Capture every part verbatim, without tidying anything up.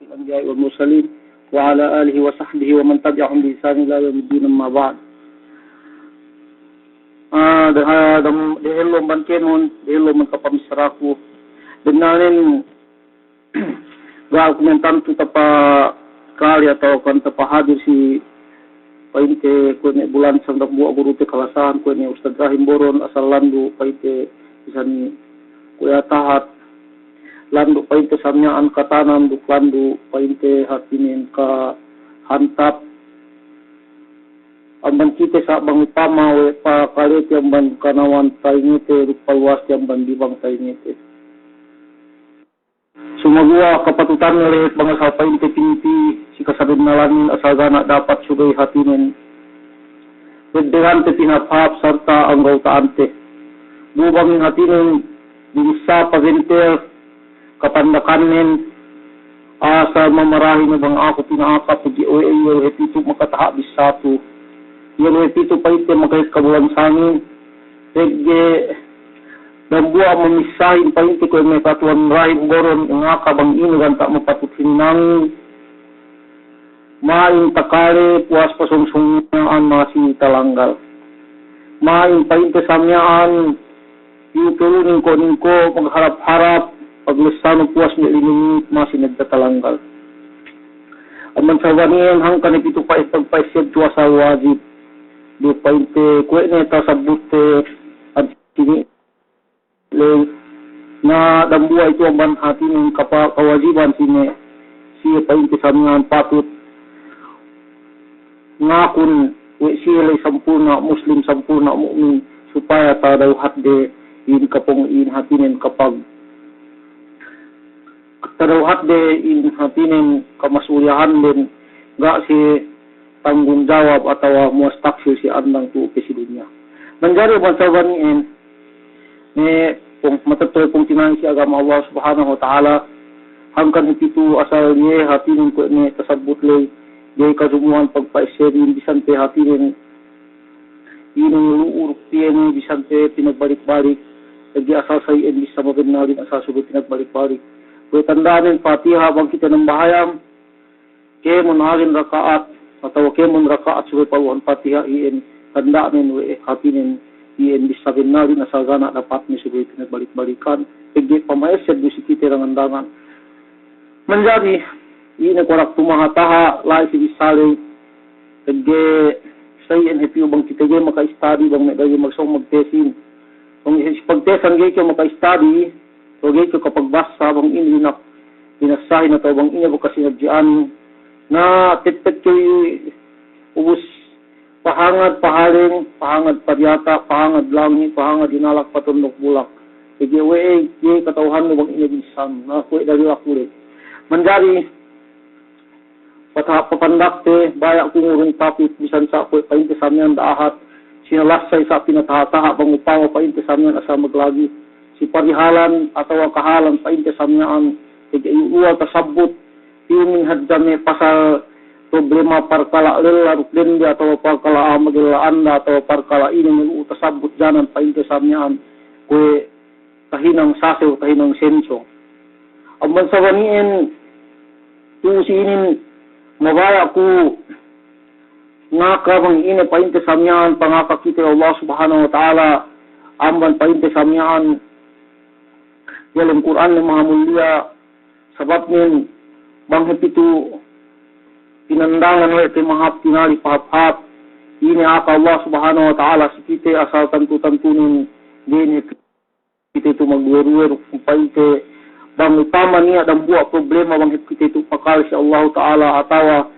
الأنبياء والمرسلين وعلى آله وصحبه ومن تبعهم بإحسان إلى يوم الدين، أما بعد. Ah, deha-, dam-, dehellu amban kēmon, dehellu amban kapamissaraku. Bennalnen ga' ku ne tantu tapakale atawa kan tapahadir si pa'inte kuwe' ne bulan sa dambuwa' gurute kalasahan, kuwe' ne Ustadz Rahim Boron, asal landu' pa'inte bisan kuwe' atahat, landu' pa'inte sa miya'an katanam duk landu' pa'inte hātinen kahantap. Amban kite sa' bang upama we' pakalete amban kanawan ta'ingete duk paluwaste amban dibang ta'ingete. Sumaguwa' kapatutanne le bang asal pa'inte pinipi si kasabennalanin asal ga' ne dapat subey hātinen peddeghante pinahāp-hāp sarta' anggawta'ante. Bu bang hātinen binissa pabentel kapandakannen asal mamarahi ne bang aku pina'aka pegge' we' iye we' pitu makataha' bissatu. Iye we' pitu pa'inte makahit kabulan sangin. Pegge' dambuwa' mamissahin pa'inte kuwe' me' katuwan Rahim Boron ngaka bang ine ganta' mapatut hininangin. Ma'in takale puwas pasungsung miya'an masi talanggal. Ma'in pa'inte sa miya'an piyu tulu ningko'-ningko' magharap-harap paglessanu puwas me' lime minit masi nagtatalanggal. Amban sabab iyan hangkan ne pitu pa'is pagpa'is siyab tuwasa wajib. Duk pa'inte kuwe' ne tasabbutte hātinen ley, na dambuwa' itu amban hātinen kapa-, kawajiban sine, siye pa'inte sa miya'an patut ngakun we' siye ley sampurna' muslim, sampurna' mu'min, supaya tadawhatde in kapung in hātinen kapag-, tadawhatde in hātinen kamas'uliyahanden ga' siye tanggung jawab atawa muwas taksil si andang tu'u pe si dunya. Manjari amban sabab iyan, me' pung-, matetto'e pungtina'i si agama Allah Subhanahu wa Ta'ala, hangkan hep itu asal iye hātinen kuwe' me' tasabbut ley, iye kajumu'an pagpa'is siyabin bisan pe hātinen ine lu'u duk piye ne bisan pe pinagbalik-balik, lagi' asal sa iyan bissā mabennalin asal subey pinagbalik-balik. Kuwe' tanda'nen Fatiha bang kite nambahayang, kēmon āgen raka'at, atawa kēmon raka'at subey palu'uhan Fatiha iyan, tanda'nen we' hātinen iyan bissā bennalin asal ga' ne dapatne subey pinagbalik-balikan, pegge' pama'esseb du si kite dangan-dangan. Manjari, ine korak tumahataha, la'i si bissā ley, pegge' sa iyan hep iyu bang kite ga'i maka-study, bang me' ga'i magsōng magtesin. Bang si pagtesan ga'i kew maka-study, So ga'i kew kapagbassa bang ine dina'ak binassahin atawa bang ine bakas sinadji'an. Na teppet kew ubus pahangad pahaleng, pahangad padiyata', pahangad langi', pahangad dinalak, patondok bulak. Pegge' we'ey, ga'i kata'uhannu bang ine binissanu. Na kuwe' dalilak uley. Manjari, Pata-, papandakte, baya' ku ngurung tapit, bisan sa' kuwe' pa'inte sa miya'an da'ahat, sinalassay sa' pinataha'-taha' bang upama pa'inte sa miya'an asal maglagi'. Si parihalan atawa kahalan pa'inte sa miya'an, pegge' iyu' luwal tasabbut, piyu min hadja me' pasal problema parkala' lella duk dende atawa parkala' magella anda atawa parkala' ine me' lu'u tasabbut janan pa'inte sa miya'an, kuwe' tahinang sasew, tahinang senso. Amban sabab iyan, tu'u si inin mabaya' ku ngaka bang ine pa'inte sa miya'an pangaka kite Allah Subhanahu wa Ta'ala, amban pa'inte sa miya'an diyalem Kur'an ne mahamulliya, sababnen bang hep itu pinandangan we' te mahāp tinali pahāp-hāp, ine aka Allah Subhanahu wa Ta'ala si kite asal tantu-tantunen ga'i ne kite tu magduwe-duwe duk pa'inte bang upama niya' dambuwa' problema bang hep kite tu pakale si Allahu Ta'ala atawa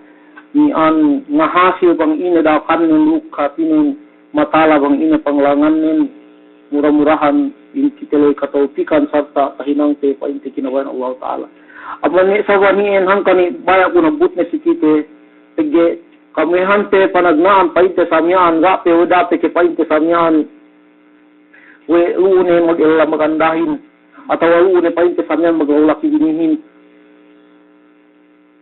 miya'an ngahasil bang ine dakannen duk hātinen matala bang ine panglangannen, mura-murahan in kite ley katawpikan sarta' tahinangte pa'inte kinabaya'an Allahu Ta'ala. Amban me' sabab iyan hangkan i baya' ku nabbutne si kite, pegge' kamehante panagna'an pa'inte sa miya'an, ga' pe we' date ke pa'inte sa miya'an, we' lu'u ne magella magandahin, atawa lu'u ne pa'inte sa miya'an maglaki-laki binihin,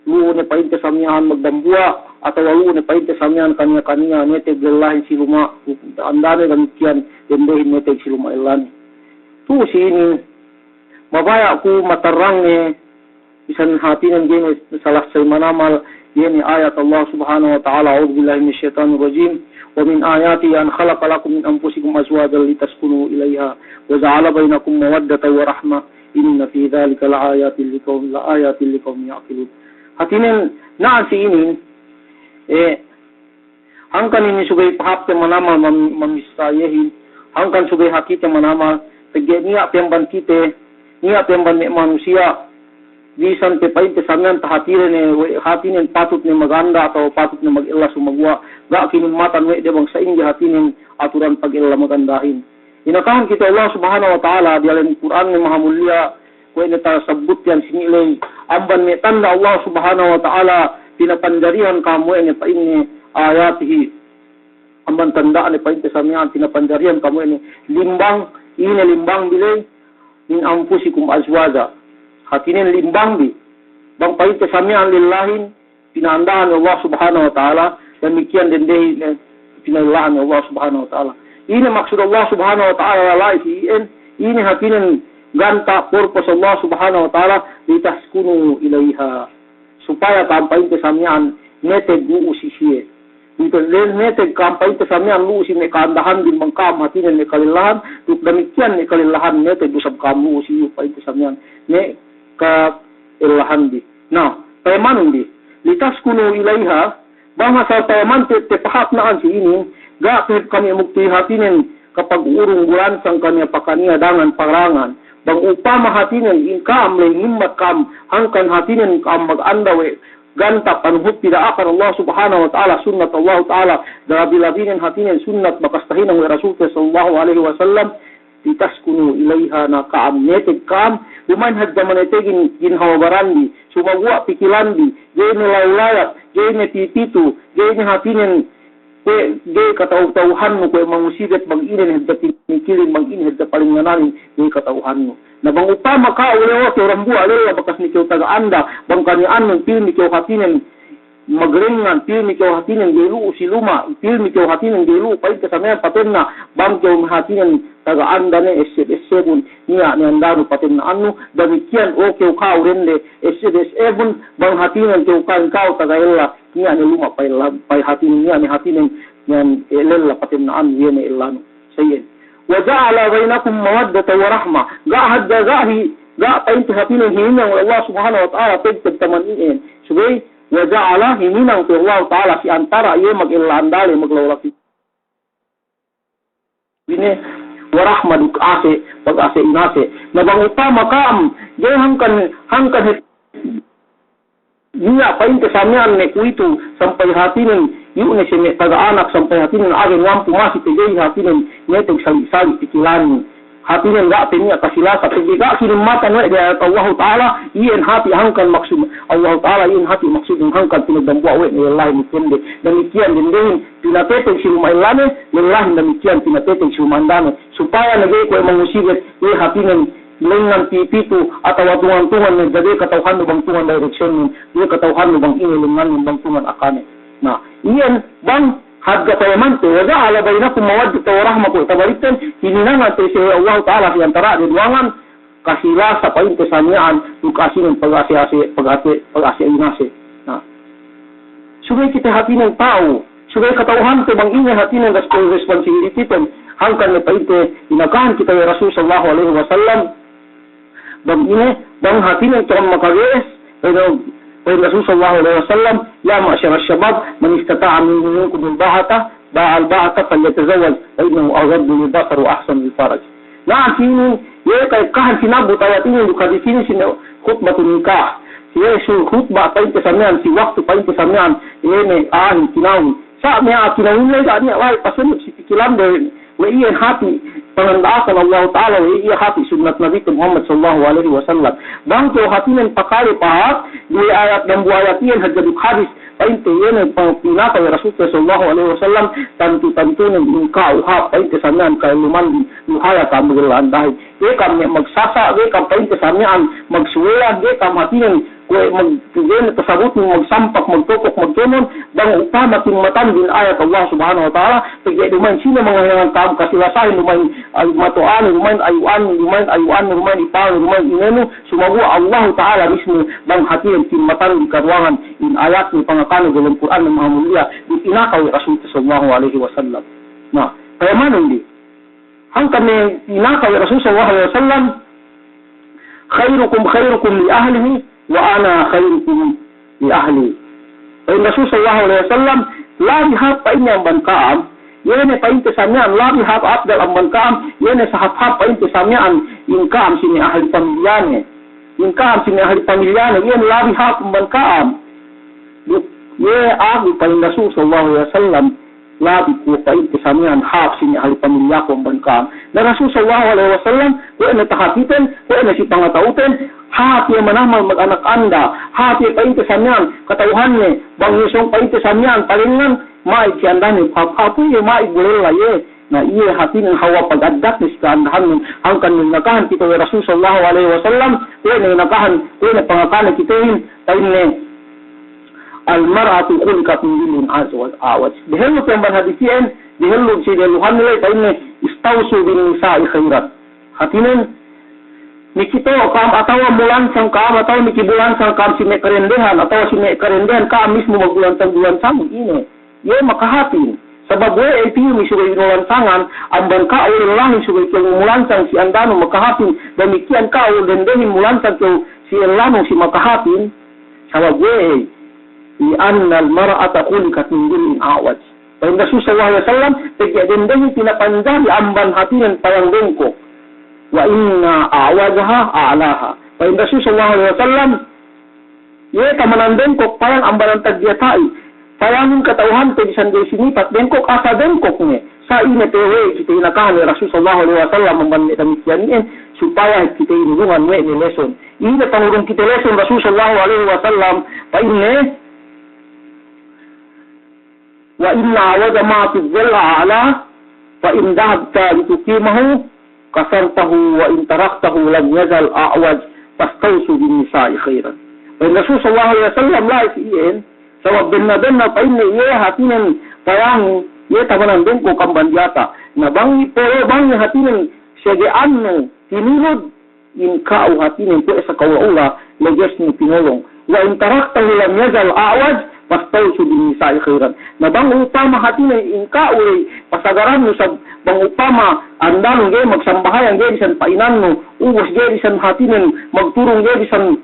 lu'u ne pa'inte sa miya'an magdambuwa', atawa lu'u ne pa'inte sa miya'an kaniya-kaniya, neteg lellahin si luma', andane damikkiyan dendehin neteg si luma' ellane. Tu'u si inin, mabaya' ku matarrangne, bisan hātinen ga'i ne salassay manamal, iye ne ayat Allah Subhanahu wa Ta'ala, أعوذ بالله من الشيطان الرجيم، ومن آياته أن خلق لكم من أنفسكم أزواجا لتسكنوا إليها وجعل بينكم مودة ورحمة إن في ذلك لآيات لقوم، لآيات لقوم يعقلون. Hātinen, na'an si inin, eh, hangkan inin subey pahāpte manamal mam-, mamissā iyehin, hangkan subey hātite manamal, pegge' niya' pe amban kite, niya' pe amban me' manusiya', bisan pe pa'inte sa miya'an tahātinen, we' hātinen patut ne maganda atawa patut ne magella sumaguwa', ga' kinummatan we' de bang sa'ingge hātinen aturan pagella magandahin. Inakahan kite Allah Subhanahu wa Ta'ala diyalem Kur'anne mahamulliya, kuwe' ne tasabbut iyan sini'ley, amban me' tanda' Allah Subhanahu wa Ta'ala pinapanjarihan ka'am we' ne pa'inne ayatihi. Amban tanda'ne pa'inte sa miya'an pinapanjarihan ka'am we' ne limbang, ine limbang bi ley, من أنفسكم أزواجا. Hātinen limbang bi. Bang pa'inte sa miya'an lellahin, pina'andahan we' Allah Subhanahu wa Ta'ala, damikiyan dendehin, eh, pina'ellahan we' Allah Subhanahu wa Ta'ala. Ine maksud Allah Subhanahu wa Ta'ala la'i si iyan, ine hātinen ganta' purpose Allah Subhanahu wa Ta'ala, لتسكنوا إليها. Supaya ka'am pa'inte sa miya'an meteg lu'u si siye. Dito le meteg ka'am pa'inte sa miya'an lu'u si me' ka'andahanbin bang ka'am hātinen me' kalellahan, duk damikiyan me' kalellahan meteg du isab ka'am lu'u si iyu pa'inte sa miya'an me' ka'ellahanbi. Na, payamanun bi, لتسكنوا إليها, bang asal payamante te pahāp na'an si inin, ga' pe kami mukti hātinen kapag'urung bulansang kaniya pakaniya dangan parangan. Bang upama hātinen in ka'am ley ngimmat ka'am, hangkan hātinen ka'am maganda we' ganta' panuhut pida'akan Allah Subhanahu wa Ta'ala, sunnat Allah Ta'ala, labi-labinen hātinen sunnat bakas tahinang we' Rasul sallallahu alaihi wasallam, لتسكنوا إليها, na ka'am meteg ka'am, duma'in hadja manetegin ginhawa baranbi, sumaguwa' pikilanbi, ga'i ne layu-layap, ga'i ne pipitu, ga'i ne hātinen kuwe' ga'i kata'u-ta'uhannu kuwe' mangusibet bang ine ne hadja tinikilin, bang ine hadja palingananin, ga'i kata'uhannu. Na bang upama ka'u lewa kew dambuwa' lella bakas ne kew taga anda, bang kaniya'annu pilmi kew hātinen maglengngan, pilmi kew hātinen ga'i lu'u si luma', pilmi kew hātinen ga'i lu'u pa'inte sa miya'an patenna', bang kew hātinen taga anda ne esseb-essebun, niya' ne andanu patenna'annu, damikiyan o kew ka'u dende esseb-essebun, bang hātinen kew ka'in ka'u taga ella, niya' ne luma' pa'ella, pa'in hātinen, niya' ne hātinen, niya' ne lella patenna'annu, iye ne ellanu. Sa iyan. وجعل بينكم مودة ورحمة. Ga' hadja ga' hi-, ga' pa'inte hātinen hininang we' Allah Subhanahu wa Ta'ala pegteg taman iyan. Subey, وجعل, hininang we' Allah Ta'ala si antara' iye magella andale, maglawlaki. Ine, ورحمة duk ase', pagase' inase'. Na bang upama ka'am, ga'i hangkan, hangkan he-, niya' pa'inte sa miya'an ne kuwe'itu, sampay hātinen, iyu' ne siye me' taga anak, sampay hātinen agen wampu masi pe ga'i hātinen, meteg sali'-sali' pikilannu. Hātinen ga' pe niya' kasilasa, pegge' ga' kinummatan we' de ayat Allahu Ta'ala, iyan hāti hangkan maksud Allahu Ta'ala, iyan hāti maksudnen hangkan pinagdambuwa' we' ne lellahin dende. Damikiyan dendehin, pinateteg si luma' ellane, lellahin damikiyan pinateteg si luma' andane. Supaya ne ga'i kuwe' mangusibet, ga'i hātinen lengngan pipitu atawa tungan-tungan ne, ga'i kata'uhannu bang tungan direksyonnen, ga'i kata'uhannu bang ine lengngannen, bang tungan akane. Na, iyan bang hadja payamante, وجعل بينكم مودة ورحمة, kuwe' tabalikten, hininangan te si Allahu Ta'ala si antara' de duwangan, kasilasa pa'inte sa miya'an, duk hātinen pagase'-ase', pagase', pagase' inase'. Na. Subey kite hātinen ta'u, subey kata'uhante bang ine hātinen respon-, responsibilititen, hangkan ne pa'inte inakahan kite we' Rasul sallallahu alaihi wasallam, bang ine, bang hātinen tu'u makage'es, pa'in, pa'in Rasul sallallahu alaihi wasallam, يا معشر الشباب من استطاع منكم الباءة، الباءة فليتزوج فإنه أغض للبصر وأحسن للفرج. Na, si inin, iye ka'ekkahan sinabbut ayat inin duk hadis inin si me' khutbatun nikah. Iye si khutba pa'inte sa miya'an, si waktu pa'inte sa miya'an, iye me' a'ahin kinawin. Sa' me' a'a kinawin ley ga' niya' la'i pasunut si pikilande we' iyan hāti panganda'akan Allahu Ta'ala, we' iyan hāti sunnat Nabi Muhammad sallallahu alaihi wasallam. Bang kew hātinen pakale pahāp, duwe ayat dambuwa' ayat iyan hadja duk hadis, pa'inte iye ne pa'in pinaka we' Rasul sallallahu alaihi wasallam, tantu-tantunen in ka'u hāp pa'inte sa miya'an ka'ellumanbin, duhaya ka'am magella andahin. Ga'i ka'am me' magsasa', ga'i ka'am pa'inte sa miya'an magsuwelan, ga'i ka'am hātinen Kuwe' mag-, kuwe' ne tasabutnu magsampak, magtopok, magkēmon, bang upama timmatanbi in ayat Allah Subhanahu wa Ta'ala, pegge' duma'in sine mangahinangan ka'am kasilasahin, duma'in, ay, mato'anu, duma'in ayu'annu, duma'in ayu'annu, duma'in ipa'nu, duma'in inenu, sumaguwa' Allahu Ta'ala mismu bang hātinen timmatanbi kaduwangan in ayatnu pangakanu delem Kur'an mahamulliya, duk inaka we' Rasul sallallahu alaihi wasallam. Na, payamanun di. Hangkan ne inaka we' Rasul sallallahu alaihi wasallam, "Khairukum khairukum li ahlihi wa ana khairukum li ahli." Pa'in Rasul sallallahu alaihi wasallam, labi hāp pa'inne amban ka'am, iye ne pa'inte sa miya'an, labi hāp afdal amban ka'am, iye ne sahāp-hāp pa'inte sa miya'an, in ka'am si me' ahli pamilyane. In ka'am si me' ahli pamilyane, iye ne labi hāp amban ka'am. Duk, iye aku pa'in Rasul sallallahu alaihi wasallam, labi ku pa'inte sa miya'an hāp si me' ahli pamilyaku amban ka'am. Na Rasul sallallahu alaihi wasallam, kuwe' ne tahāpiten, kuwe' ne si pangata'uten, hāp iye manamal mag-anak anda, hāp iye pa'inte sa miya'an kata'uhanne, bang iye sōng pa'inte sa miya'an palengngan, ma'id si andane, hāp-hāp iye ma'id bu lella iye. Na iye hātinen hawal pagaddatne si ka'andahanne, hangkan ne inakahan kite we' Rasul sallallahu alaihi wasallam, kuwe' ne inakahan, kuwe' ne pangakane kitehin, pa'inne, "Al-mar'atu khuliqat min dil'in a'waj." Dehellu ke amban hadis iyan, dehellu si dehelluhanne ley, pa'inne, "Istawsu bin nisa'i khairan." Hātinen, mikito' ka'am atawa mulansang ka'am atawa mikibulansang ka'am si me' kadendehan atawa si me' kadendehan ka'am mismu magbulansang-bulansang, ine. Iye makahāpin. Sabab we'ey piyu mi subey nulansangan, amban ka'u lellahin subey kew mulansang si andanu makahāpin, damikiyan ka'u dendehin mulansang kew si ellanu si makahāpin. Sabab we'ey, "Li'annal mar'ata khuliqat min dil'in a'waj." Pa'in Rasul sallallahu alaihi wasallam, pegge' dendehin pinapanjari amban hātinen payang bengkok. "Wa inna a'wajaha a'laha." Pa'in Rasul sallallahu alaihi wasallam, iye tamanan bengkok payang amban antag diyata'i. Payangun kata'uhante bisan ga'i sinipat bengkok, asal bengkok ne. Sa' ine pe we' kite inakahan we' Rasul sallallahu alaihi wasallam amban me' damikiyan iyan, supaya kite inurungan we' ne leson. Ine pangurung kite leson Rasul sallallahu alaihi wasallam, pa'inne, "Wa inna a'waja ma fi dhil a'la, fa in dhahabta lituqimahu, kasartahu, wa in taraktahu lam yazal a'waj, fastawsu bin nisa'i khairan." Pa'in Rasul sallallahu alaihi wasallam la'i si iyan, sabab bennal-bennal pa'inne iye hātinen payang, iye tamanan bengkok amban diyata'. Na bang iye polo bang hātinen sege'annu tinilud, in ka'u hātinen kuwe' sa ka'u ula-ula, legesnu pinolong. "Wa in taraktahu lam yazal a'waj, fastawsu bin nisa'i khairan." Na bang upama hātinen in ka'u ley pasagarannu sab-, bang upama andanu ga'i magsambahayang ga'i bisan pa'inannu, ubus ga'i bisan hātinen magturung ga'i bisan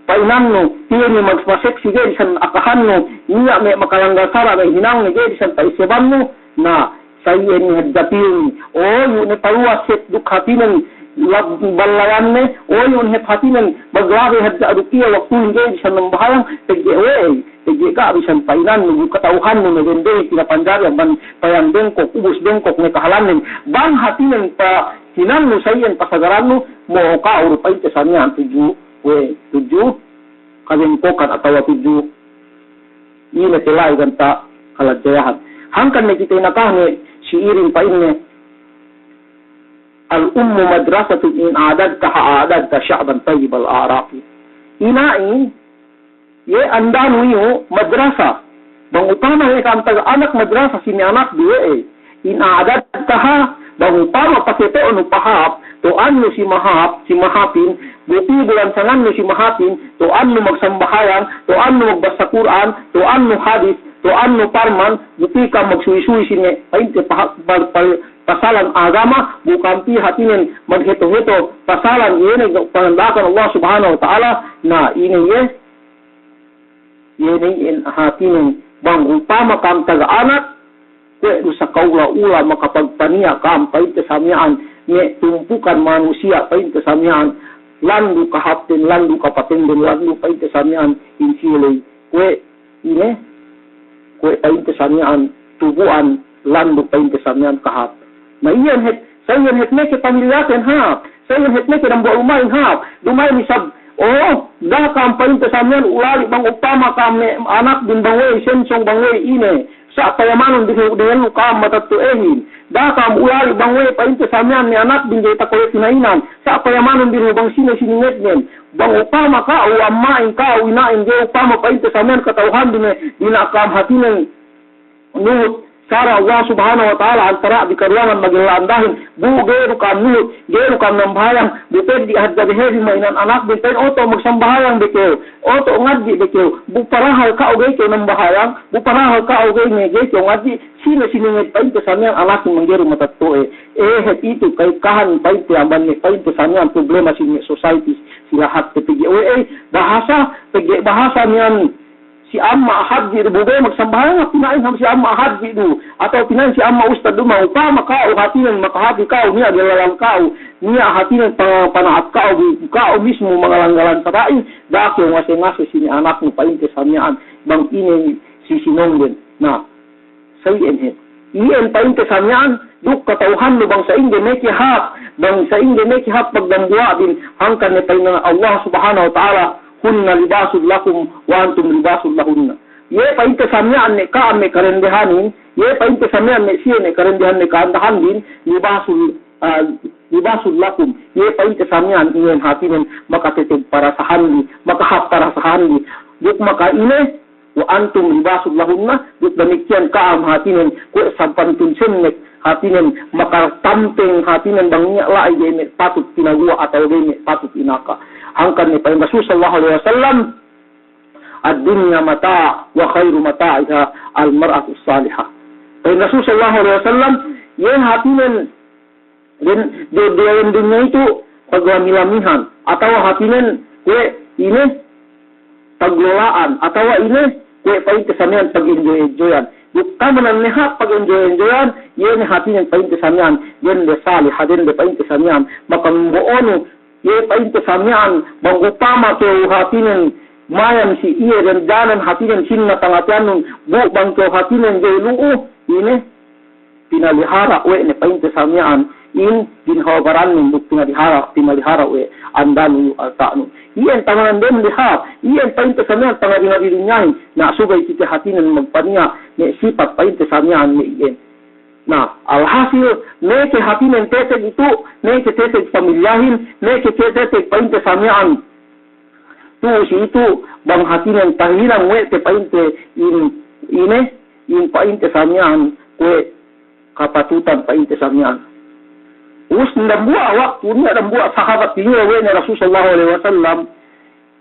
pa'inannu, tiye ne mag-, maseksi ga'i bisan akahannu, niya' me' makalanggal sara' me' hinangne ga'i bisan pa'isebannu, na, sa iye ne hadja piyun, oyu' ne paluwas hep duk hātinen lab-, ballayanne, oyu' ne hep hātinen maglabi hadja duk iye waktuhin ga'i bisan nambahayang, pegge' we'ey, pegge' ga' bisan pa'inannu, bu kata'uhannu ne dendehin pinapanjari amban payang bengkok, ubus bengkok ne kahalannen, bang hātinen pahinannu sa iyan pasagarannu, mo'o ka'u du pa'inte sa miya'an tudju, we', tudju, kabengkokan atawa tudju ine pe la'i ganta' kaladjayahan. Hangkan ne kite inakahan we' si'irin pa'inne, "Al-ummu madrasatun in a'dadtaha a'dadta sha'ban tayyibal a'rafi." Ina'i, iye andanu iyu madrasa. Bang upama iye ka'am taga anak madrasa si me' anakbi we'ey. In a'dadtaha, bang upama paketo'nu pahāp, to'annu si mahāp, si mahāpin, bu pī bulansangannu si mahāpin, to'annu magsambahayang, to'annu magbassa Kur'an, to'annu hadis, to'annu parman, bu pī ka'am magsuwi-suwi si me' pa'inte paha-, pa-, pa-, pasalan agama, bu ka'am pī hātinen magheto-heto pasalan, iye ne panganda'akan Allah Subhanahu wa Ta'ala, na ine iye, iye ne iyan hātinen bang upama ka'am taga anak, kuwe' du sa ka'u ula-ula makapagpaniya' ka'am pa'inte sa miya'an, me' tumpukan manusiya' pa'inte sa miya'an, landu' kahāpten, landu' kapatenden, landu' pa'inte sa miya'an in siye ley, kuwe' ine, kuwe' pa'inte sa miya'an tubu'an, landu' pa'inte sa miya'an kahāp. Na iyan hep, sa iyan hep ne ke pamilyaten hāp, sa iyan hep ne ke dambuwa' luma'in hāp, duma'in isab, o, da'a ka'am pa'inte sa miya'an ulali' bang upama ka'am me' anakbin bang we'ey sensong bang we'ey ine, sa' payamanun bi dehellu ka'am matetto'ahin, da'a ka'am ulali' bang we'ey pa'inte sa miya'an me' anakbin ga'i takoletin a'inan, sa' payamanun bi bang sine siningednen, Bang upama ka'u, amma'in ka'u, ina'in, ga'i upama pa'inte sa miya'an kata'uhanbi ne, dina'ak ka'am hātinen nuhut sara' Allah Subhanahu wa Ta'ala antara' bi karuwangan magella andahin, bu ga'i du ka'am nuhut, ga'i du ka'am nambahayang, bu peddi' hadja behebi ma'inan anakbin, pa'in oto' magsambahayang be kew, oto' ngadji' be kew, bu parahal ka'u ga'i kew nambahayang, bu parahal ka'u ga'i ne, ga'i kew ngadji', sine-sine nged pa'inte sa miya'an anakbin mangga'i du matetto'e. Eh, hep itu ka'ekkahan pa'inte amban me' pa'inte sa miya'an problema si me' society si lahatte pegge' we'ey, bahasa, pegge' bahasa miya'an si amma' hadji' du bu ga'i magsambahayang, pina'in ham si amma' hadji' du, atawa pina'in si amma' ustad du, ma upama ka'u hātinen makahāti ka'u, niya' gellalan ka'u, niya' hātinen pa-, pana'at ka'u, bu ka'u mismu mangalang-alang sara'in, da'a kew ngase-ngase si me' anaknu pa'inte sa miya'an, bang ine si sinongden. Na, sa iyan he. Iyan pa'inte sa miya'an, duk kata'uhannu bang sa'ingge meke hāp, bang sa'ingge meke hāp pagdambuwa'bin, hangkan ne pa'in Allah Subhanahu wa Ta'ala, "Hunna libasul lakum wa antum libasul lahunna." Iye pa'inte sa miya'an me' ka'am me' karendehanin, iye pa'inte sa miya'an me' siye me' karendehan me' ka'andahanbin, libasul, ah, libasul lakum. Iye pa'inte sa miya'an iyan hātinen makateteg parasahanbi, makahāp parasahanbi. Duk maka ine, "Wa antum libasul lahunna," duk damikkiyan ka'am hātinen, kuwe' sampantun semmek hātinen, makatampeng hātinen bang niya' la'i ga'i me' patut tinaguwa' atawa ga'i me' patut inaka. Hangkan ne pa'in Rasul sallallahu alaihi wasallam, "Ad-dunya mata', wa khairu mata'iha al-mar'atus salihah." Pa'in Rasul sallallahu alaihi wasallam, iye hātinen den, de-, de-, dunya itu paglami-lamihan, atawa hātinen kuwe' ine paglola'an, atawa ine kuwe' pa'inte sa miya'an pag-enjoy-enjoyan. Duk tamanan ne hāp pag-enjoy-enjoyan, iye ne hātinen pa'inte sa miya'an dende salih, dende pa'inte sa miya'an makambo'onu, iye pa'inte sa miya'an bang upama kew hātinen mayam si iye den danan hātinen sinna pangateyannun, bu bang kew hātinen ga'i lu'u, ine pinalihara' we' ne pa'inte sa miya'an in ginhawa barannu duk pinalihara', pinalihara' we' andanu alta'nu. Iyan tamanan dende hāp, iyan pa'inte sa miya'an pangadi-ngadi dunyahin, na subey kite hātinen magpaniya' me' sipat pa'inte sa miya'an me' iyan. Na, alhasil, meke hātinen teteg itu, meke teteg pamilyahin, meke teteg pa'inte sa miya'an. Tu'u si itu, bang hātinen tahinang we' te pa'inte in, ine, in pa'inte sa miya'an, kuwe' kapatutan pa'inte sa miya'an. Ubus dambuwa' waktu, niya' dambuwa' sahabat tinila we' ne Rasul sallallahu alaihi wasallam,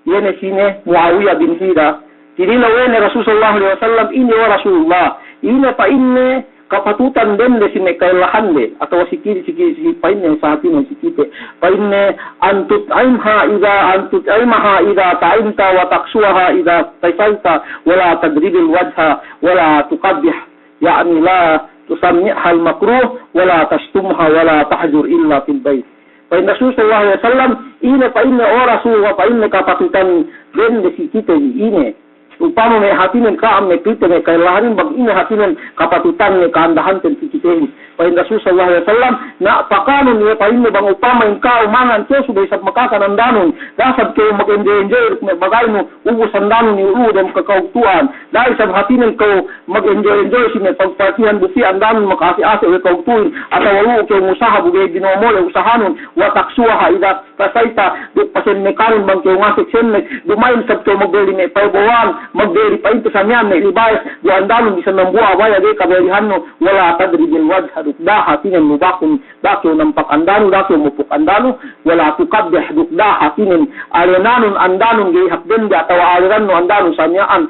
iye ne sine Muawiya bin Hida, tinila we' ne Rasul sallallahu alaihi wasallam, ine ya Rasulullah, ine pa'inne kapatutan dende si me' kaellahande, atawa si ki-, si ki-, si pa'inne sa hātinen si kite. Pa'inne, "An tut'imha idha, an tut'imaha idha ta'imta wa taksuha idha iktasaita, wa la tadribil wajha, wa la tuqabbih, ya'ni la tusammi'hal makruh, wa la tashtumha, wa la tahjur illa fil bayt." Pa'in Rasul sallallahu alaihi wasallam, ine pa'inne, o Rasul, pa'inne kapatutan dende si kite ine. Upama me' hātinen ka'am me' kite me' kaellahanin bang ine hātinen kapatutan me' ka'andahanten si kitehin. Pa'in Rasul sallallahu alaihi wasallam, na pakanun iye pa'inne bang upama in ka'u mangan kew subey isab makakan andanun. Da'a isab kew mag-enjoy-enjoy duk me' bagaynu ubus andanun iyu' lu'u dem kakawugtu'an. Da'a isab hātinen kew mag-enjoy-enjoy si me' pagpartihan bu pī andanun maka'ase'-ase' we' kawugtu'in. Atawa lu'u kew ngusaha bu ga'i binomole usahanun. Wa taksuha idha iktasaita, duk pasemmekanun bang kew ngasek semmek, duma'in isab kew magdeli me' paybo'ohan, magdeli pa'inte sa miya'an me' libayes, du andanun bisan dambuwa' baya' ga'i kabelihannu, wa la tadribil wajha, duk da'a hātinen lubakun, da'a kew nampak andanu, da'a kew mupuk andanu, wa la tuqabbih, duk da'a hātinen alenanun andanun ga'i hak dende atawa alerannu andanun sa miya'an.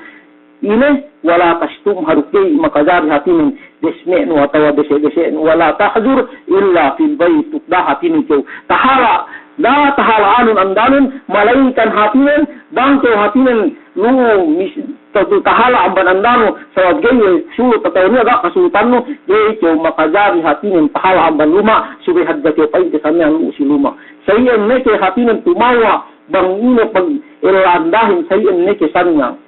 Ine, wa la tashtumha, duk ga'i makajari hātinen desme'nu atawa dese'-dese'nu, wa la tahjur illa fil bayt, duk da'a hātinen kew tahala', da'a tahala'anun andanun, malayingkan hātinen, bang kew hātinen lu'u mis-, ta-, tahala' amban andanu, sabab ga'i sulut atawa niya' ga' kasulutannu, ga'i kew makajari hātinen tahala' amban luma', subey hadja kew pa'inte sa miya'an lu'u si luma'. Sa iyan meke hātinen tumawa', bang ine pag-ella andahin, sa iyan meke sanyang.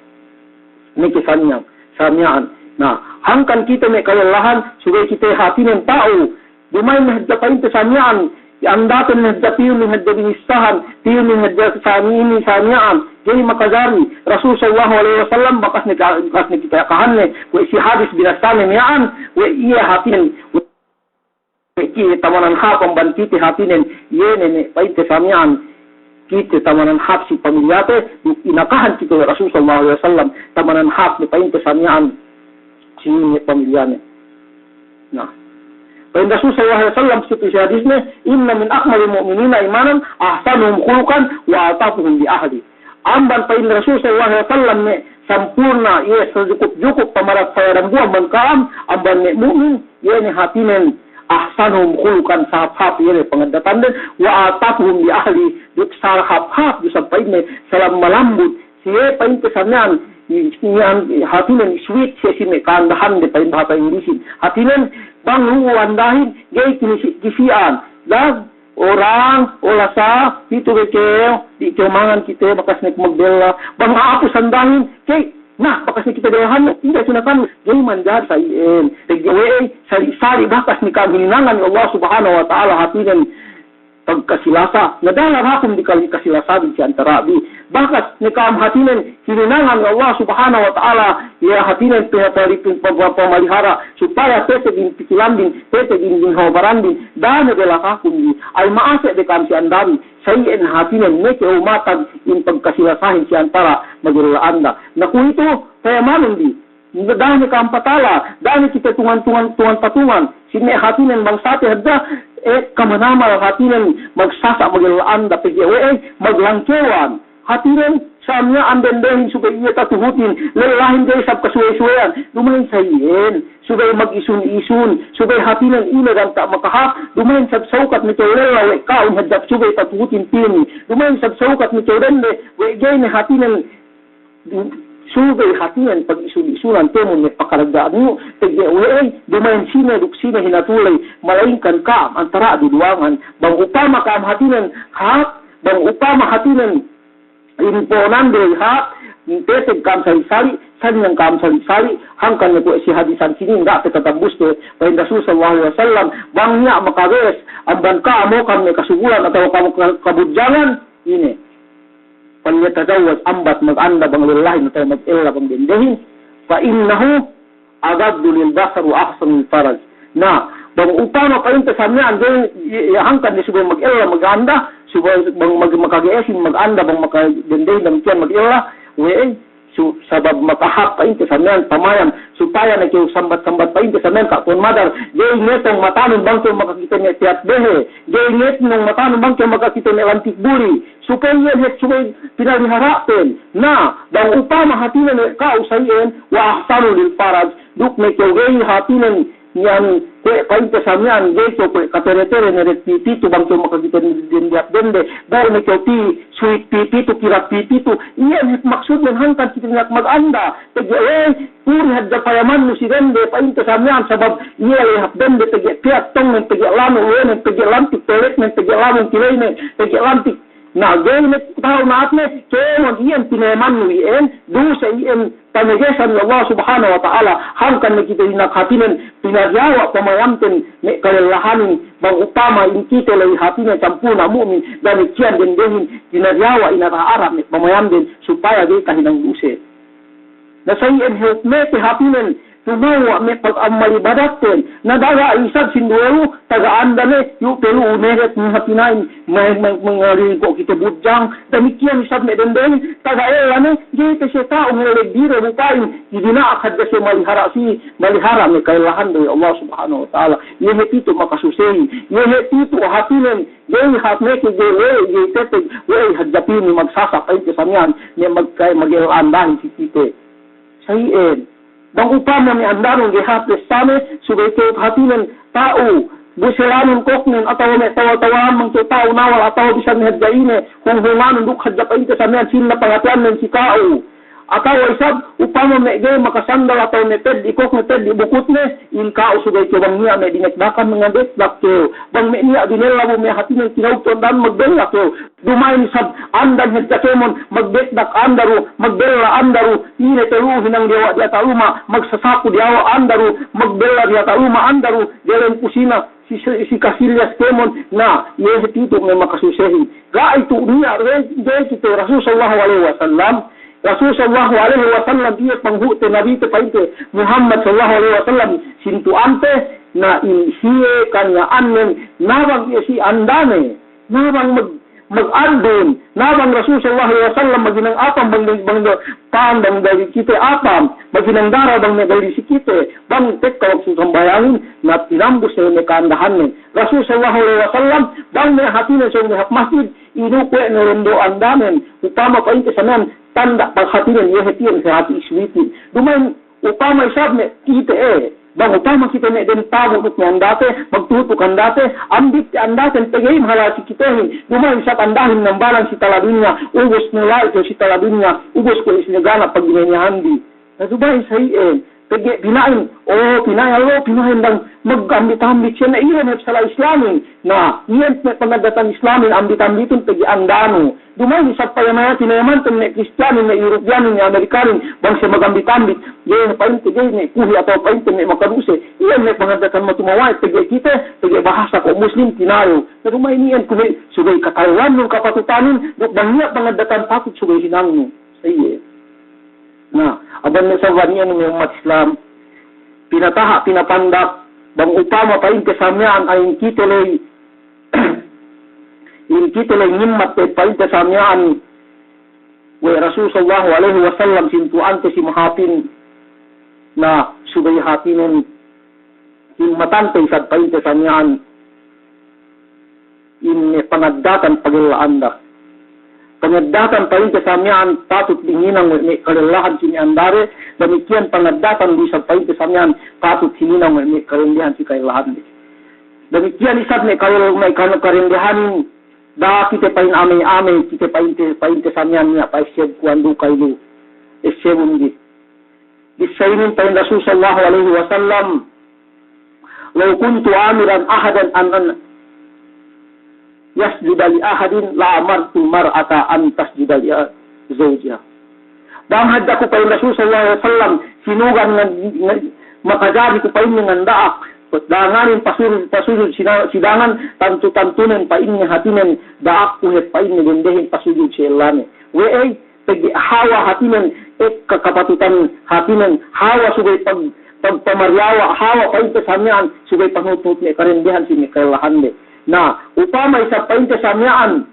Meke sanyang, sa miya'an. Na, hangkan kite me' kalellahan, subey kite hātinen ta'u. Duma'in ne hadja pa'inte sa miya'an, andaten ne hadja piyun ne hadja binissahan, piyun ne hadja sa miya'an, sa miya'an. Ga'i makajari, Rasul sallallahu alaihi wasallam bakas ne ka-, bakas ne kite akahanne, we' si hadis binasane miya'an, we' iye hātinen, we' iye tamanan hāp amban kite hātinen, iye ne me' pa'inte sa miya'an. Kite tamanan hak si pamilyate, inakahan kite we' Rasul sallallahu alaihi wasallam, tamanan hak ne pa'inte sa miya'an si pamilyane. Na, pa'in Rasul sallallahu alaihi wasallam si hadisne, "Inna min akmalil mu'minina imanan ahsanuhum khuluqan wa altafuhum bi ahli." Amban pa'in Rasul sallallahu alaihi wasallam me' sampurna', iye sajukup-jukup pamarat saya dambuwa' amban ka'am, amban me' mu'min, iye ne hatinen ahsanuhum khuluqan, sahāp-hāp iye ne pangaddatanden, wa altafuhum bi ahli, duk sahāp-hāp du isab pa'inne salam malambut, siye pa'inte sa miya'an, i-, miya'an hatinen sweet siye si me' ka'andahande pa'in bahasa Inggrisin. Hatinen bang lu'u andahin, ga'i kinisi-, kisi'an. Da'a orang, o lasa, pitu be kew, di' kew mangan kite, bakas ne kew magdella. Bang a'apus andahin, key, na, bakas ne kite dellahan, ine tu nakan, ga'i manjari sa iyan. Pegge' we'ey, sali'-sali' bakas ne ka'am hininangan we' Allah Subhanahu wa Ta'ala hatinen pagkasi-lasa. Na da'a lakum di kali kasi-lasa bi si antara' bi. Bakas ne ka'am hatinen hininangan we' Allah Subhanahu wa Ta'ala, iye hatinen pe-, pe-, pe-, pamalihara', supaya teteg in pikilandin, teteg in ginhawa-barandin, da'a ne be lahakum bi, ay ma'ase' be ka'am si anda bi, sa iyan hatinen meke umatag in pagkasi-lasahin si antara' magella-anda. Na kuwe'itu, payamanun bi, da'a ne ka'am patala, da'a ne kite tungan-tungan, tungan patungan, si me' hatinen bangsate hadja, e, kamanamal hatinen magsasa' magella-anda pegge' we'ey, maglangkewan. Hatinen, sa miya'an dendehin subey iye tatuhutin, lellahin ga'i isab kasuwe-suweyan. Duma'in sa iyan, subey mag-isun-isun, subey hatinen ine ganta' makahap, duma'in isab sawkat ne kew lella we' ka'u hadja subey tatuhutin pini. Duma'in isab sawkat ne kew dende, we' ga'i ne hatinen, subey hatinen pag-isun-isunan kēmon me' pakaradja'annu, pegge' we'ey, duma'in sine duk sine hinatuley, malayingkan ka'am antara' duduwangan. Bang upama ka'am hatinen hap, bang upama hatinen in po'onande hap, teteg ka'am sali'-sali', sanyang ka'am sali'-sali', hangkan ne kuwe' si hadisan sinin, ga' pe tatabuste, pa'in Rasul sallallahu alaihi wasallam, bang niya' makage'es amban ka'am, o ka'am me' kasugulan atawa ka'am ka-, kabudjangan, ine, falyatazawwaj, ambat maganda bang lellahin atawa magella bang dendehin, fa innahu aghaddu lil basar wa ahsanu lil faraj. Na, bang upama pa'inte sa miya'an ga'i, i-, i-, hangkan ne subey magella maganda, subey bang mag-, makage'esin maganda, bang makadendehin damikiyan magella, we'ey, su-, sabab makahap pa'inte sa miya'an pamayam, supaya ne kew sambat-sambat pa'inte sa miya'an ka'am tuwan madar, ga'i ngetong matanun bang kew makakite me' piyat behe, ga'i ngetong matanun bang kew makakite me' lantik buli, supaya iyan hep subey pinalihara'ten. Na, bang upama hatinen we' ka'u sa iyan, wa ahsanu lil faraj, duk ne kew ga'i hatinen, iyan kuwe' pa'inte sa miya'an, ga'i kew kuwe' katere-tere ne duk pipitu bang kew makakite dende hap dende, bu ne kew pi-, suwit pipitu, kirak pipitu, iyan hep maksudnen hangkan kite niya' maganda, pegge' we'ey, puri hadja payamannu si dende, pa'inte sa miya'an sabab iye le hap dende, pegge' piyat tongnen, pegge' lanu' luwenen, pegge' lantik toiletnen, pegge' lanu' kileynen, pegge' lantik Na, ga'i ne ta'u na'at ne, kēmon iyan pinayamannu iyan, duse iyan pamegesan we' Allah Subhanahu wa Ta'ala, hangkan ne kite dina'ak hatinen, pinadiyawa' pamayamten me' kalellahanin, bang upama in kite la'i hatinen sampurna' mu'min, damikiyan dendehin, pinadiyawa' inara-ara me' pamayamden, supaya ga'i kahinang duse. Na sa iyan hep meke hatinen, tumewwa' me' pag-amal ibadatten. Na daga' isab sinduwe lu, taga anda ne, yu' pe lu unehet me' hātinen, me', me', me' ngaling ko' kite budjang. Damikiyan isab me' dendehin, taga ella ne, ga'i pe siye ta'u me' lebbi de bu pa'in, dina'ak hadja siye malihara' si, malihara' me' kaellahande we' Allah Subhanahu wa Ta'ala. Iye hep itu makasusehin. Iye hep itu hatinen, Ga'i hāp meke ga'i we'ey, ga'i teteg we'ey hadja pini magsasa' pa'inte sa miya'an, me' magkay-, magel andahin si kite. Sa iyan. Bang upama me' andanun ga'i hāp dessane, subey kew hatinen ta'u, bu selanun koknen atawa me' tawa-tawa'an bang kew ta'u nawal atawa bisan hadja ine, hung-hunganun duk hadja pa'inte sa miya'an sinna pangateyannen si ka'u. Atawa isab, upama me' ga'i makasandal atawa me' peddi' kokne, peddi' bukutne, in ka'u subey kew bang niya' me' dinekdakan, mangandekdak kew. Bang me' niya' dinella bu me' hatinen tinawag tuwan dan magdella kew. Duma'in isab andan hadja kēmon, magdekdak anda du, magdella anda du, ine telu hinang diyawa' diyata' luma', magsasapu diyawa' anda du, magdella diyata' luma' anda du, delem kusina, si, si, si kasilyas kēmon, na, iye hep itu me' makasusehin. Ga'i tu niya', ga'i, ga'i kite Rasul sallallahu alaihi wasallam, Rasul sallallahu alaihi wasallam iye panghu'te nabite pa'inte Muhammad sallallahu alaihi wasallam sintu'ante, na in siye kaniya'annen, na bang iye si andane, na bang mag-, Mag-addun, na bang Rasul sallallahu alaihi wasallam maghinang apam bang, bang, bang, bang dali kite apam, maghinang dara bang ne dali si kite, bang tekka waktu sambahayangin, na tinambus ne me' ka'andahannen. Rasul sallallahu alaihi wasallam, bang ne hātinen sōng ne hap masjid, inu kuwe' ne rondo andanen, upama pa'inte sa miya'an, tanda' paghatinen, iye hātinen, si hāti iswitin. Duma'in, upama isab me' kite, eh, bang upama kite me' dem tabu' duk me' andate, magtuhut duk andate, ambit te andaten pegge' im halal si kitehin, duma'in isab andahin nambalan si tala dunya, ubus ne la'i kew si tala dunya, ubus kuwe' isne gana' pagginenihan bi. Na duma'in sa iyan, pegge' pina'in, o, pina'in, allo, pina'in bang magambit-ambit siye na iyan hep sala Islamin. Na, iyan me' pangaddatan Islamin, ambit-ambitun pegge' andanu. Duma'in isab payamayati ne manten me' Kristiyanin, me' Europeanin, me' Amerikanin, bang siye magambit-ambit, ga'i pa'inte, ga'i me' kuhi' atawa pa'inte me' makaduse. Iyan me' pangaddatan matumawa' pegge' kite, pegge' bahasa ko' Muslim tinayu. Na duma'in iyan kuwe' subey kata'uhannun kapatutanin, duk bang niya' pangaddatan patut subey hinangnu. Sa iye. Na, amban me' sabab iyan me' ummat Islam, pinataha', pinapandak, bang upama pa'inte sa miya'an a'a in kite ley, in kite ley ngimmat te pa'inte sa miya'an we' Rasul sallallahu alaihi wasallam sintu'ante si mahāpin, na subey hātinen ngimmatante isab pa'inte sa miya'an in me' pangaddatan pagella'anda. Pangaddatan pa'inte sa miya'an patut hininang we' me' kalellahan si me' andade, damikkiyan pangaddatan du isab pa'inte sa miya'an patut hininang we' me' kalendehan si kaellahande. Damikkiyan isab me' kalel-, me' kal-, kalendehanin, da'a kite pa'in amey-amey, kite pa'inte, pa'inte sa miya'an niya' pa'esseb kuwan du kailu, essebun bi. Bissā inin pa'in Rasul sallallahu alaihi wasallam, "Law kuntu amiran ahadan an, an yasjuda li ahadin la amartul mar'ata an tasjuda li zawjiha." Bang hadja ku pa'in Rasul sallallahu alaihi wasallam, sinugan ngan, ngan, makajari ku pa'inne ngan da'ak, danganin pasujud, pasujud sina-, si dangan, tantu-tantunen pa'inne hātinen da'akku hep pa'inne dendehin pasujud si ellane. We'ey, pegge' hawa hātinen ekka kapatutan hātinen, hawa subey pag-, pagpamariyawa', hawa pa'inte sa miya'an subey panuhut-nuhut me' karendehan si me' kaellahande. Na, upama isab pa'inte sa miya'an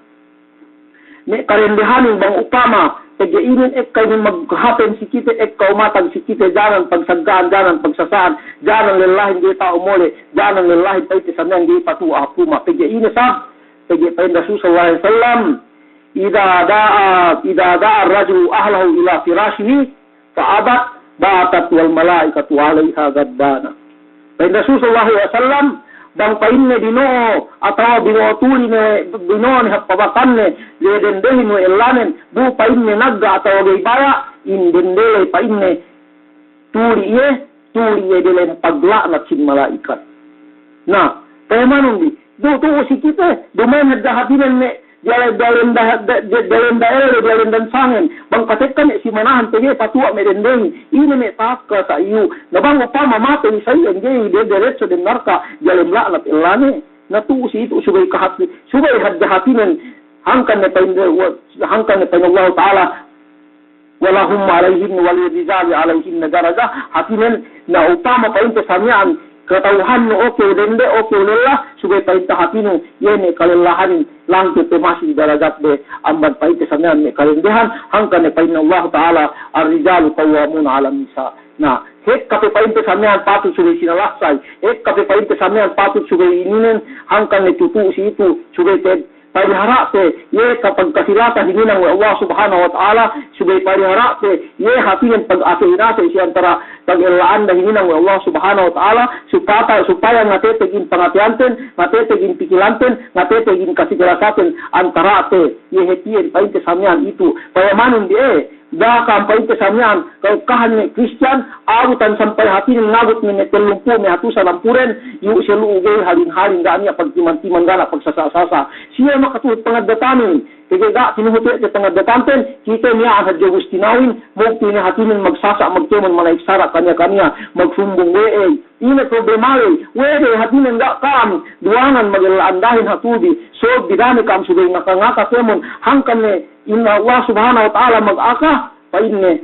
me' karendehanin bang upama, pegge' inin ekka inin maghapen si kite, ekka umatag si kite, janan pagsagga'an, janan pagsasa'an, janan lellahin ga'i ta'u mole', janan lellahin pa'inte sa miya'an ga'i patu'u hap luma', pegge' ine sab, pegge' pa'in Rasul sallallahu alaihi wasallam, "Idza da'a, idza da'a ar-rajulu ahlahu ila firashihi, fa abat, batat wal malaikatu alaiha ghadbana." Pa'in Rasul sallallahu alaihi wasallam, bang pa'inne bino'o, atawa bino'o tuli ne, bino'o ne hap pabakanne, le dendehin we' ellanen, bu pa'inne nagga' atawa ga'i baya', in dende le pa'inne tuli iye, tuli iye delen pagla'nat sin mala'ikat. Na, payamanun bi, du tu'u si kite, duma'in hadja hātinen me' diyalem, diyalem da-, da-, da-, diyalem da elle, diyalem dansangen. Bang patekka me' simanahan pegge' patuwa' me' dendehin. Ine me' ta'akka sa iyu. Na bang upama matey sa iyan ga'i de-, deretso dem narka' diyalem la'nat ellane. Na tu'u si itu subey kahati, subey hadja hātinen. Hangkan ne pa'in, hangkan ne pa'in Allahu Ta'ala, "Walahum alaihinna, walirijali alaihinna darajah." Hātinen, na upama pa'inte sa miya'an, kata'uhannu, o kew dende, o kew lella, subey pa'inte hātinu, iye me' kalellahanin, langke pe masi darajatde, amban pa'inte sa miya'an me' kalendehan, hangkan ne pa'in Allahu Ta'ala, "Ar-rijalu qawwamuna alan nisa." Na, hekka pe pa'inte sa miya'an patut subey sinalassay, hekka pe pa'inte sa miya'an patut subey ininen, hangkan ne tu'u si itu, subey te palihara'te, iye kapagkasilatan hininang we' Allah Subhanahu wa Ta'ala, subey palihara'te, iye hātinen pag-ase-inase si antara' pagella'anda hininang we' Allah Subhanahu wa Ta'ala, supata-, supaya ngateteg in pangateyanten, ngateteg in pikilanten, ngateteg in kasigalasaten antara'te, iye hep iyan pa'inte sa miya'an itu, payamanun bi, eh, Da'a kam pa'inte sa miya'an, ka'ekkahan me' Kristiyan, abutan sampay hātinen ngabut me' tellumpū', me' hatusan ampuren, iyu' siye lu'u ga'i halin-halin, ga' niya' pagtiman-timan, ga' niya' pagsasa'-sasa'. Siye makatuhut pangaddatanin, pegge' ga' tinuhut we' te pangaddatanten, kite miya'an hadja Agustinawin, mugtu ine hātinen magsasa', magkēmon, mana'ik sara' kaniya-kaniya, magsumbung we' ey. Ine problema ley, we' de hātinen ga' kam duwangan magella andahin hatu bi, so bi dane kam subey ngaka-ngaka kēmon, hangkan ne inna Allah Subhanahu wa Ta'ala magaka, pa'inne,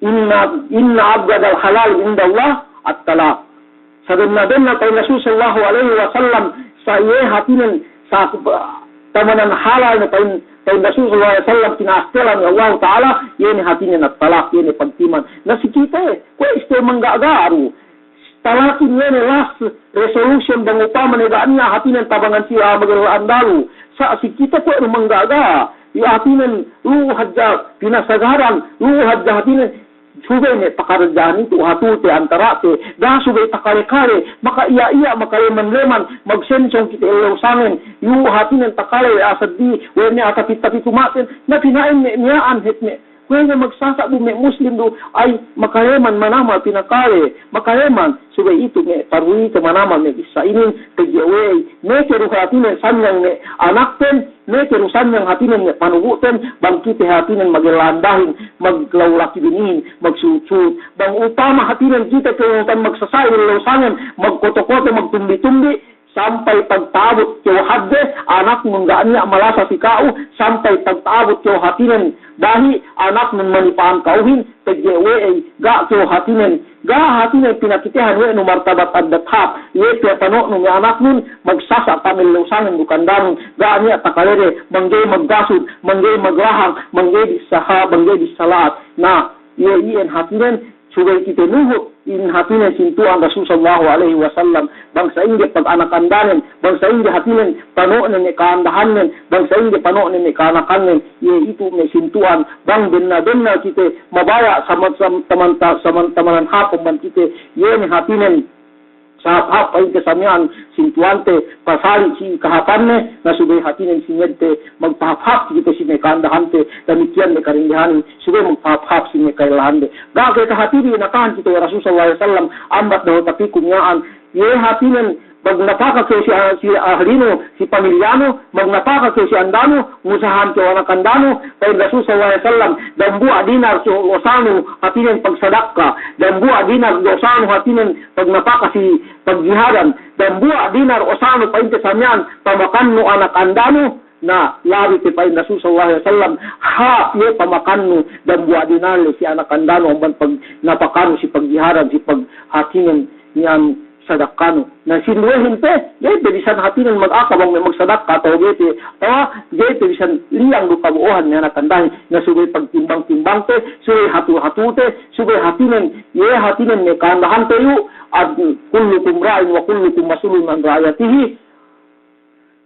inna, inna abghadal halal indallah at-talaq. Sabenna-benna pa'in Rasul sallallahu alaihi wasallam, sa iye hātinen, sa tamanan halal ne pa'in, pa'in Rasul sallallahu alaihi wasallam, pina'astelan we' Allahu Ta'ala, iye ne hātinen at-talak, iye ne pagtiman. Na si kite, kuwe' iste manggaga' du. Talakin iye ne last resolution bang upama ne ga' niya' hātinen tabangan si a'a magellaan dalu. Sa' si kite kuwe' du manggaga'. Iye hātinen lu'u hadja pinasagaran, lu'u hadja hātinen subey ne pakaradja'an itu hatulte antara'te, ga' subey takale-kale, maka iya-iya, makaleman-leman, magsensong kite ellew sangen, iyu' hātinen takale we' a'a seddili, we' me' a'a tapit-tapit uma'ten, na pina'in me' miya'an hep me', kuwe' ne magsasa' bu me' Muslim du, ay, makaleman manamal pinakale, makaleman, subey itu me' parlu ite manamal me' bissā inin, pegge' we'ey, meke du hātinen sanyang me' anakten, meke du sanyang hātinen me' panubu'ten, bang kite hātinen magellaan dahin, maglaulaki binihin, magsuhut-suhut. Bang upama hātinen kite kew magsasa'in ellew sangen, magkoto-koto, magtumbi-tumbi, sampay pagta'abut kew hadje, anaknun ga' niya' malasa si ka'u, sampay pagta'abut kew hātinen dahi', anaknun manipa'an ka'uhin, pegge' we'ey, ga' kew hātinen, ga' hātinen pinakitehan we' nu martabat addat hāp, iye pe pano'nu me' anaknun, magsasa' ka'am ellew sangen duk andanun, ga' niya' takalede, bang ga'i maggasud, bang ga'i maglahang, bang ga'i bissā hāp, bang ga'i bissā la'at. Na, iye iyan hātinen, subey kite nuhut, in hātinen sintu'an Rasul sallallahu alaihi wasallam, bang sa'ingge pag-anak andanen, bang sa'ingge hātinen pano'nen me' ka'andahannen, bang sa'ingge pano'nen me' ka'anakannen, iye itu me' sintu'an, bang bennal-bennal kite mabaya' sama-, sam-, taman-, ta-, saman-, tamanan hāp amban kite, iye ne hātinen, sahāp-hāp pa'inte sa miya'an sintu'ante, pasali' si kahāpanne, na subey hātinen si ngedte, magpahāp-hāp kite si me' ka'andahante, damikiyan me' karendehanin, subey magpahāp-hāp si me' kaellahande. Ga' ke kahātinen inakahan kite we' Rasul sallallahu alaihi wasallam, ambat dahu' tapiku miya'an, iye hātinen, magnapaka kew si, si ahlinu, si pamilyanu, magnapaka kew si andanu, ngusahahan kew anak andanu, pa'in Rasul sallallahu alaihi wasallam, dambuwa' dinar si dosanu hātinen pagsadakka, dambuwa' dinar dosanu hātinen pagnapaka si pagjihadan, dambuwa' dinar dosanu pa'inte sa miya'an pamakannu anak andanu, na labi pe pa'in Rasul sallallahu alaihi wasallam, hāp iye pamakannu dambuwa' dinar le si anak andanu amban pagnapakanu si pagjihadan, si pag-, hātinen miya'an sadakkanu. Na sinduwehin pe, ga'i pe bisan hātinen magaka bang me' magsadakka atawa ga'i pe, atawa ga'i pe bisan liyang du kabo'ohan me' anak andahin. Na subey pagtimbang-timbangte, subey hatul-hatulte, subey hātinen, iye hātinen me' ka'andahante iyu', ad-, kullukum ra'in wa kullukum mas'ulun an ra'iyatihi.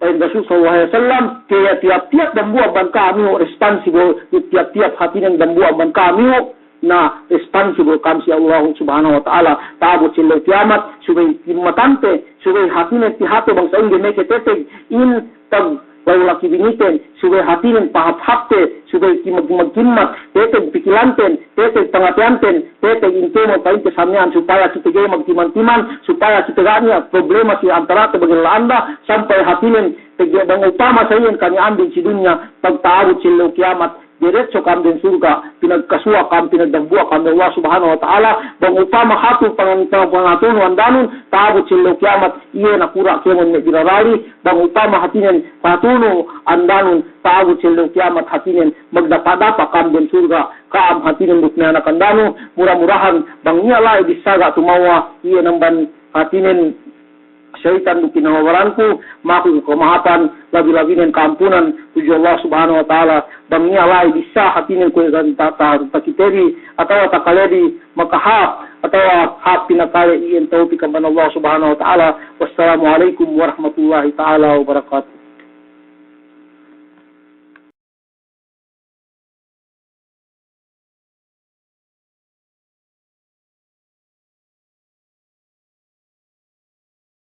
Pa'in Rasul sallallahu alaihi wasallam, ke iye tiyap-tiyap dambuwa' amban ka'am iyu' responsible, tiyap-tiyap hātinen dambuwa' amban ka'am iyu', na responsible ka'am si Allahu Subhanahu wa Ta'ala, ta'abut si ellew kiyamat, subey timmatante, subey hātinen tihate bang sa'ingge meke teteg, in paglaulaki biniten, subey hātinen pahāp-hāpte, subey kimag-, magkimmat, teteg pikilanten, teteg pangateyanten, teteg in kēmon pa'inte sa miya'an supaya kite ga'i magtiman-timan, supaya kite ga' niya' problema si antarate bagellaan da, sampay hātinen, pegge' bang upama sa iyan kami ambil si dunya, pagta'abut si ellew kiyamat, diretso ka'am dem surga', pinagkasuwa' ka'am, pinagdambuwa' ka'am we' Allah Subhanahu wa Ta'ala, bang upama hatu pangan-, pangan-, pangatunu andanun, ta'abut si ellew kiyamat, iye nakura' kēmon me' dirarali, bang upama hātinen patunu andanun, ta'abut si ellew kiyamat hātinen, magdapa'-dapa' ka'am dem surga', ka'am hātinen duk me' anak andanu, mura-murahan, bang niya' la'i bissā ga' tumawwa', iye namban hātinen seyitan duk kinamabaranku, maku ku kamahāpan, labi-labinen kaampunan, tudju Allah Subhanahu wa Ta'ala, bang niya' la'i bissā hātinen kuwe' gan ta-, ta-, takitebi, atawa takalebi, makahāp, atawa hāp pinakale iyan tawpik amban Allah Subhanahu wa Ta'ala. Wassalamu alaikum warahmatullahi ta'ala wabarakatuh.